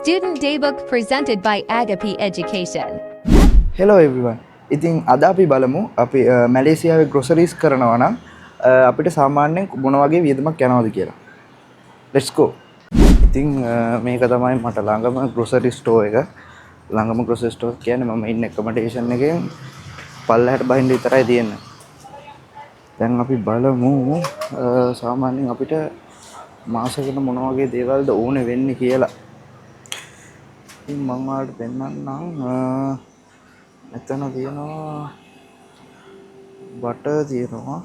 Student Daybook presented by Agape Education. Hello everyone. ඉතින් අද අපි බලමු අපි මැලේසියාවේ ග්‍රොසරීස් කරනවා නම් අපිට සාමාන්‍යයෙන් මොන වගේ වියදමක් යනවද කියලා. Let's go. ඉතින් මේක තමයි මට ළඟම ග්‍රොසරි ස්ටෝර් එක. ළඟම ග්‍රොසරි ස්ටෝර් කියන්නේ මම ඉන්න ඇකොමඩේෂන් එකෙන් පල්ලෙහාට බහින්න විතරයි තියෙන්නේ. දැන් අපි බලමු සාමාන්‍යයෙන් අපිට මාසෙකට මොන වගේ දේවල්ද ඕනේ වෙන්නේ කියලා. ඉතින් මං ඔයාලට පෙන්නන්නම්, මෙතන තියෙනවා බටර් තියෙනවා.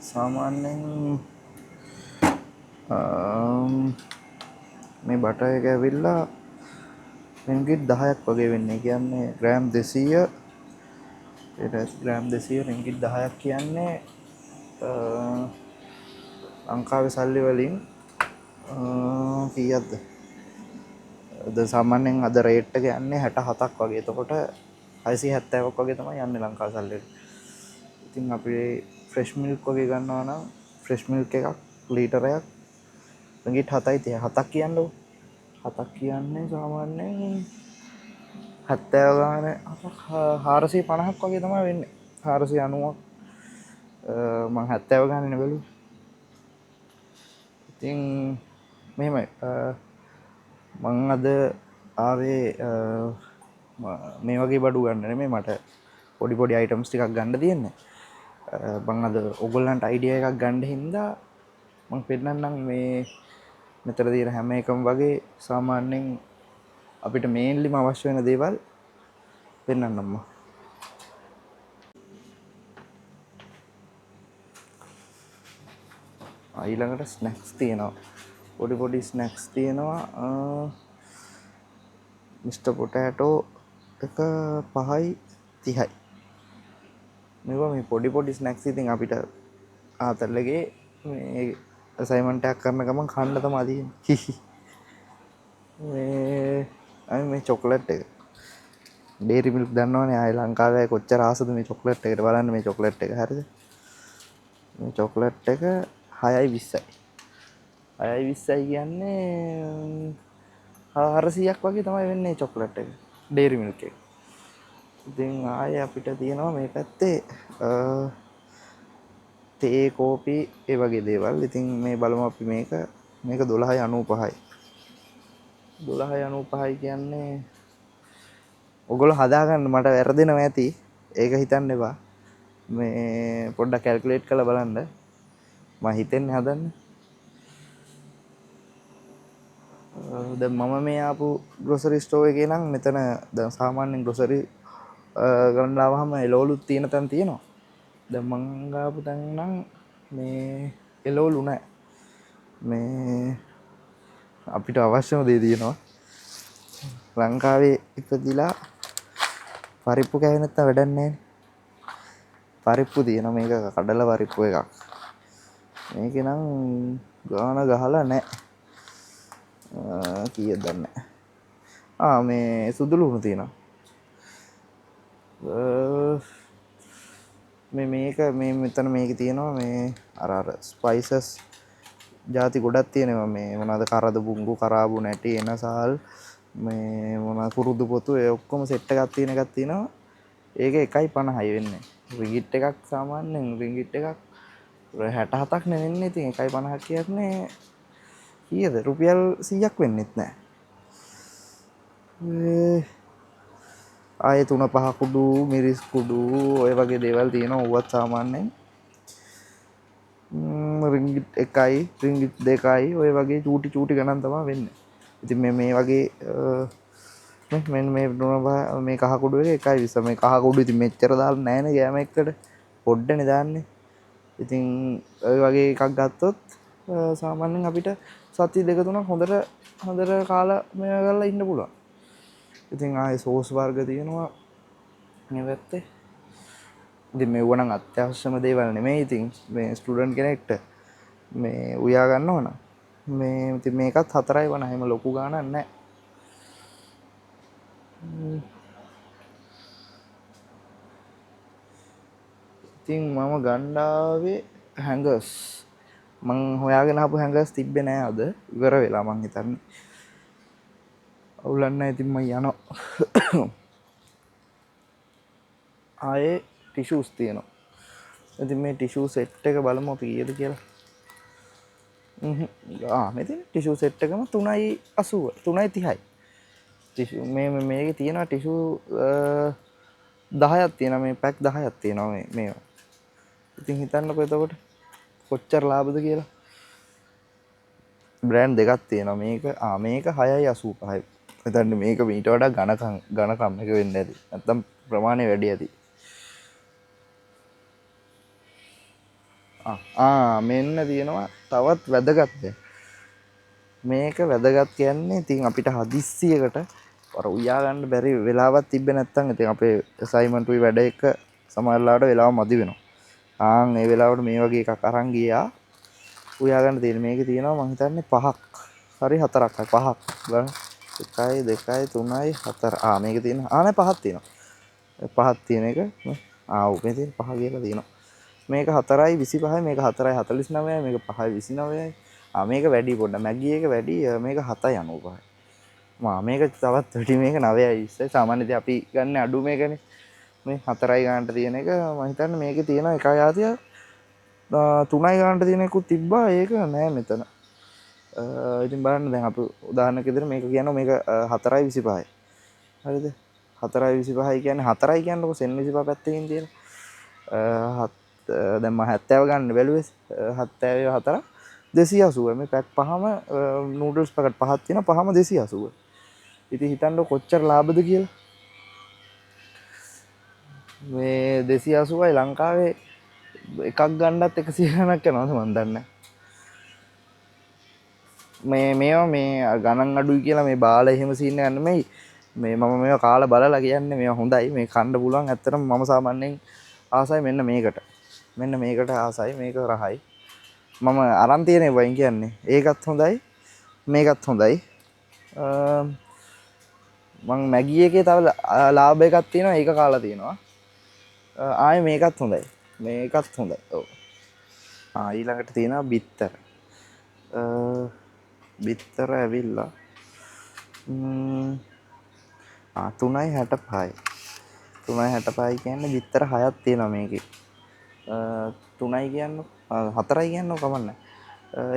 සාමාන්‍යයෙන් මේ බටර් එක ඇවිල්ලා රින්ගිට් 10ක් වගේ වෙන්නේ. ඒ කියන්නේ ග්‍රෑම් 200, ඊට ග්‍රෑම් 200 රින්ගිට් 10ක් කියන්නේ ලංකාවේ සල්ලි වලින් කීයක්ද? දැන් සාමාන්‍යයෙන් අද රේට් එක යන්නේ 67ක් වගේ. එතකොට 670ක් වගේ තමයි යන්නේ ලංකාවේ සල්ලි වලින්. ඉතින් අපි ෆ්‍රෙෂ් මිල්ක් වගේ ගන්නවා නම් ෆ්‍රෙෂ් මිල්ක් එකක් ලීටරයක් රින්ගිට් හතයි තිහයි. හතක් කියන්නකෝ. හතක් කියන්නේ සාමාන්‍යයෙන් හැත්තෑව ගාන හතක් 450ක් වගේ තමයි වෙන්නේ. 490ක්. මං හැත්තෑව ගානනේ බැලුවේ. ඉතින් මෙහෙමයි. මං අද ආවේ මේ වගේ බඩු ගන්න නෙමෙයි, මට පොඩි පොඩි අයිටම්ස් ටිකක් ගන්න තියෙන්නේ. මං අද ඔයගොල්ලන්ට අයිඩියා එකක් ගන්න හින්දා මං පෙන්නන්නම් මේ මෙතන තියෙන හැම එකම වගේ සාමාන්‍යයෙන් අපිට මේන්ලිම අවශ්‍ය වෙන දේවල් පෙන්නන්නම් මං. ඊළඟට ස්නැක්ස් තියෙනවා. පොඩි පොඩි ස්නැක්ස් තියෙනවා. මිස්ටර් පොටෑටෝ එක පහයි තිහයි. මේවා මේ පොඩි පොඩි ස්නැක්ස් ඉතින් අපිට ආතල් එකේ මේ අසයින්මන්ට් එකක් කරන ගමන් කන්න තමයි තියෙන්නේ. මේ අය මේ චොක්ලට් එක. ඩේරි මිල්ක් දන්නවනේ ආයේ ලංකාවේ අය කොච්චර ආසද මේ චොක්ලට් එකට. බලන්න මේ චොක්ලට් එක හරිද? මේ චොක්ලට් එක හයයි විස්සයි. හයයි විස්සයි කියන්නේ හාරසීයක් වගේ තමයි වෙන්නේ චොක්ලට් එක. ඩේරි මිල්ක් එක. ඉතින් ආයේ අපිට තියෙනවා මේ පැත්තේ තේ කෝපි ඒ වගේ දේවල්. ඉතින් මේ බලමු අපි මේක දොළහයි අනූපහයි. දොළහයි අනූපහයි කියන්නේ ඔයගොල්ලෝ හදාගන්න මට වැරදෙනවා ඇති. ඒක හිතන්න එපා. මේ පොඩ්ඩක් කැල්කියුලේට් කරලා බලන්න. මම හිතෙන්නේ හදන්න. දැන් මම මේ ආපු ග්‍රොසරි ස්ටෝර් එකේ නම් මෙතන දැන් සාමාන්‍යයෙන් ග්‍රොසරි ගන්න ආවහම එළවලුත් තියෙන තැන් තියෙනවා. දැන් මං ආපු තැන් නම් මේ එළවලු නෑ. මේ අපිට අවශ්‍යම දේ තියෙනවා. ලංකාවේ ඉපදිලා පරිප්පු කෑවේ නැත්තම් වැඩක් නෑනේ. පරිප්පු තියෙනවා. මේක කඩල පරිප්පු එකක්. මේකේ නම් ගාන ගහලා නෑ. කීයද දන්නේ නෑ. මේ සුදු ලුණු තියෙනවා. මේක මේ මෙතන මේකේ තියෙනවා මේ අර ස්පයිසස් ජාති ගොඩක් තියෙනවා. මේ මොනවාද කරද බුංගු කරාබු නැටි එනසාල් මේ මොනවා කුරුදු පොතු ඒ ඔක්කොම සෙට් එකක් තියෙන එකක් තියෙනවා. ඒක එකයි පනහයි වෙන්නේ. රින්ගිට් එකක් සාමාන්‍යයෙන් රින්ගිට් එකක් හැටහතක් නේ වෙන්නේ. ඉතින් එකයි පනහක් කියන්නේ කීයද? රුපියල් 100ක් වෙන්නෙත් නෑ. ආයේ තුන පහ කුඩු මිරිස් කුඩු ඔය වගේ දේවල් තියෙනවා. ඌවත් සාමාන්‍යයෙන් රින්ගිට් එකයි රින්ගිට් දෙකයි ඔය වගේ චූටි චූටි ගණන් තමයි වෙන්නේ. ඉතින් මේ වගේ මෙන්න මේ තුන පහ මේ කහ කුඩු එක එකයි විස්ස. මේ කහ කුඩු ඉතින් මෙච්චර දාලා නෑනේ ගෑම එක්කට පොඩ්ඩනේ දාන්නේ. ඉතින් ඔය වගේ එකක් ගත්තොත් සාමාන්‍යයෙන් අපිට සති දෙක තුනක් හොඳට කාලා මේවා කරලා ඉන්න පුළුවන්. ඉතින් ආයේ සෝස් වර්ග තියෙනවා මේ පැත්තේ. ඉතින් මෙව්ව නම් අත්‍යවශ්‍යම දේවල් නෙමෙයි. ඉතින් මේ ස්ටුඩන්ට් කෙනෙක්ට මේ උයා ගන්න ඕන. මේ ඉතින් මේකත් හතරයි වන හැම ලොකු ගාණක් නෑ. ඉතින් මම ගන්න ආවේ හැංගර්ස්. මං හොයාගෙන ආපු හැංගර්ස් තිබ්බේ නෑ අද. ඉවර වෙලා මං හිතන්නේ. අවුලක් නැහැ. ඉතින් මං යනවා. ආයේ ටිෂුස් තියෙනවා. ඉතින් මේ ටිෂු සෙට් එක බලමු අපි කීයද කියලා. මේ තියෙන ටිෂු සෙට් එකම 3.80, 3.30යි. ටිෂු මේ මේකේ තියෙනවා ටිෂු 10ක් තියෙනවා. මේ පැක් 10ක් තියෙනවා මේවා. ඉතින් හිතන්නකෝ එතකොට කොච්චර ලාභද කියලා. බ්‍රෑන්ඩ් දෙකක් තියෙනවා. මේක මේක 6.85යි. හිතන්න මේක මීට වඩා ඝනකම් එක වෙන්න ඇති. නැත්තම් ප්‍රමාණය වැඩි ඇති. මෙන්න තියෙනවා තවත් වැදගත් දෙයක්. මේක වැදගත් කියන්නේ ඉතින් අපිට හදිස්සියකට අර උයා ගන්න බැරි වෙලාවක් තිබ්බේ නැත්තම් ඉතින් අපේ ඇසයින්මන්ට් උයි වැඩ එක සමහර වෙලාවට වෙලාව මදි වෙනවා. ඒ වෙලාවට මේ වගේ එකක් අරන් ගියා උයා ගන්න තියෙන. මේකේ තියෙනවා මං හිතන්නේ පහක් හරි හතරක් හරි පහක් බලන්න. 1 2 3 4. මේකේ තියෙන නෑ පහක් තියෙනවා. පහක් තියෙන එක නේ. ඔව් මේ තියෙන පහ කියලා තියෙනවා. මේක 4.25යි, මේක 4.49යි, මේක 5.29යි. මේක වැඩි පොඩ්ඩක්. මැගි එක වැඩි, මේක 7.95යි. මේක තවත් වැඩි, මේක 9.20යි. සාමාන්‍ය ඉතින් අපි ගන්න අඩු මේකනේ. මේ 4යි ගානට තියෙන එක මං හිතන්නේ මේකේ තියෙන එකයි ආතිය, 3යි ගානට තියෙන එකකුත් තිබ්බා. ඒක නෑ මෙතන. ඉතින් බලන්න දැන් අපි උදාහරණයක් විදිහට මේක කියනවා මේක 4.25යි. හරිද? 4.25යි කියන්නේ 4යි කියන්නකො සෙන් 25 පැත්තකින් තියෙන. දැන් මම 70 ගන්න බැලුවේ. 70 4 280. මේ පැක් පහම නූඩල්ස් පැකට් පහක් තියෙනවා. පහම 280. ඉතින් හිතන්නකො කොච්චර ලාභද කියලා. මේ 280යි ලංකාවේ එකක් ගන්නත් 100 ගණනක් යනවද මන් දන්නේ නැහැ. මේවා මේ ගණන් අඩුයි කියලා මේ බාල එහෙම සීන් එකක් නෙමෙයි. මේ මම මේවා කාලා බලලා කියන්නේ මේවා හොඳයි, මේ කන්න පුළුවන්. ඇත්තටම මම සාමාන්‍යයෙන් ආසයි මෙන්න මේකට. මෙන්න මේකට ආසයි, මේක රහයි. මම අරන් තියෙන ඒවායින් කියන්නේ. ඒකත් හොඳයි, මේකත් හොඳයි. මං මැගි එකේ තව ලාභ එකක් තියෙනවා, ඒක කාලා තියෙනවා. ආයේ මේකත් හොඳයි. මේකත් හොඳයි. ඔව්. ඊළඟට තියෙනවා බිත්තර. බිත්තර ඇවිල්ලා 3.65යි. 3.65යි කියන්නේ බිත්තර 6ක් තියෙනවා මේකේ. 3යි කියන්නකො, 4යි කියන්නකො කමක් නෑ.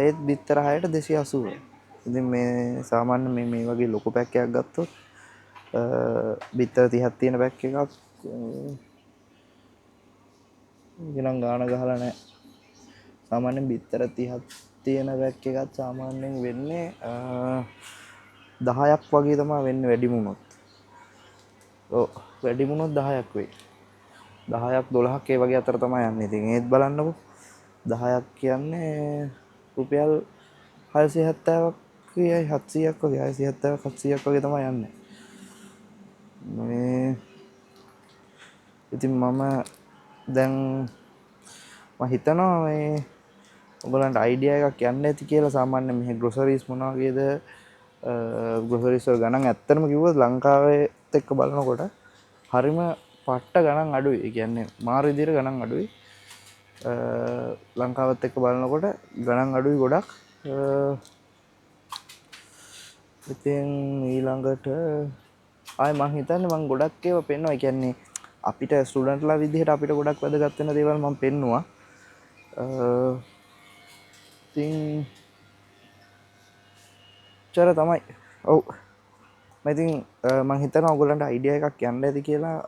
ඒත් බිත්තර 6ට 280. ඉතින් මේ සාමාන්‍ය මේ වගේ ලොකු පැක් එකක් ගත්තොත්, බිත්තර 30ක් තියෙන පැක් එකක්, ඒක නම් ගාන ගහලා නෑ. සාමාන්‍යයෙන් බිත්තර 30ක් තියෙන පැක් එකක් සාමාන්‍යයෙන් වෙන්නේ, 10ක් වගේ තමයි වෙන්නේ වැඩිම වුණොත්. ඔව්, වැඩිම වුණොත් 10ක් වෙයි. 10ක් 12ක් ඒ වගේ අතර තමයි යන්නේ. ඉතින් ඒත් බලන්නකෝ. 10ක් කියන්නේ රුපියල් 670ක් කියයි, 700ක් වගේ, 670ක් 700ක් වගේ තමයි යන්නේ. මේ ඉතින් මම දැන් මම හිතනවා මේ ඔයගොල්ලන්ට අයිඩියා එකක් යන්න ඇති කියලා. සාමාන්‍ය මෙහි ග්‍රොසරීස් මොන වගේද, ග්‍රොසරීස් වල ගණන් ඇත්තටම කිව්වොත් ලංකාවේත් එක්ක බලනකොට හරිම පට්ට ගණන් අඩුයි. ඒ කියන්නේ මාර විදියට ගණන් අඩුයි. ලංකාවත් එක්ක බලනකොට ගණන් අඩුයි ගොඩක්. ඉතින් ඊළඟට ආයේ මං හිතන්නේ මං ගොඩක් ඒවා පෙන්නුවා. ඒ කියන්නේ අපිට ස්ටුඩන්ට්ලා විදිහට අපිට ගොඩක් වැදගත් වෙන දේවල් මං පෙන්නුවා. ඉතින් ඔච්චර තමයි. ඔව්. මම ඉතින් මං හිතනවා ඔයගොල්ලන්ට අයිඩියා එකක් යන්න ඇති කියලා,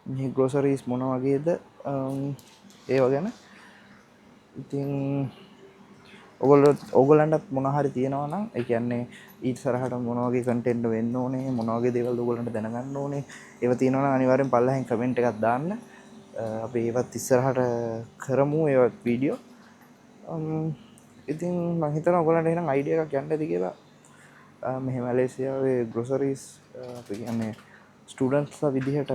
මේ ග්‍රොසරීස් මොන වගේද, ඒව ගැන. ඉතින් ඔයගොල්ලන්ටත් මොන හරි තියෙනවා නම්, ඒ කියන්නේ ඊට ඉස්සරහට මොන වගේ කන්ටෙන්ට් වෙන්න ඕනේ, මොන වගේ දේවල්ද ඔයගොල්ලන්ට දැනගන්න ඕනේ, ඒව තියෙනවා නම් අනිවාර්යෙන් පල්ලෙහායින් කමෙන්ට් එකක් දාන්න. අපි ඒවත් ඉස්සරහට කරමු ඒවත් වීඩියෝ. ඉතින් මං හිතනවා ඔයගොල්ලන්ට එහෙනම් අයිඩියා එකක් යන්න ඇති කියලා. මෙහෙ මැලේසියාවේ ග්‍රොසරීස්, අපි කියන්නේ ස්ටුඩන්ට්ස්ලා විදිහට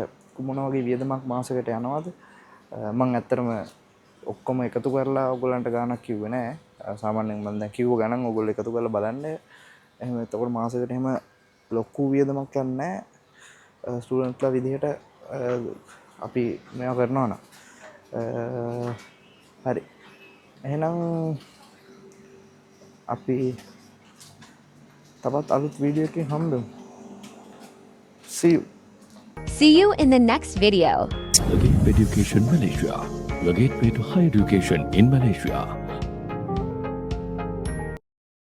මොන වගේ වියදමක් මාසෙකට යනවද? මං ඇත්තටම ඔක්කොම එකතු කරලා ඔයගොල්ලන්ට ගාණක් කිව්වේ නෑ. සාමාන්‍යයෙන් මං දැන් කිව්ව ගණන් ඔයගොල්ලෝ එකතු කරලා බලන්න. එහෙම එතකොට මාසෙකට එහෙම ලොකු වියදමක් යන්නේ නෑ. ස්ටුඩන්ට්ස්ලා විදිහට, අපි මේවා කරනවා නම්. හරි. එහෙනම් අපි තවත් අලුත් වීඩියෝ එකකින් හම්බෙමු. See you. See you in the next video. The Gateway Education Malaysia, your gateway to higher education in Malaysia.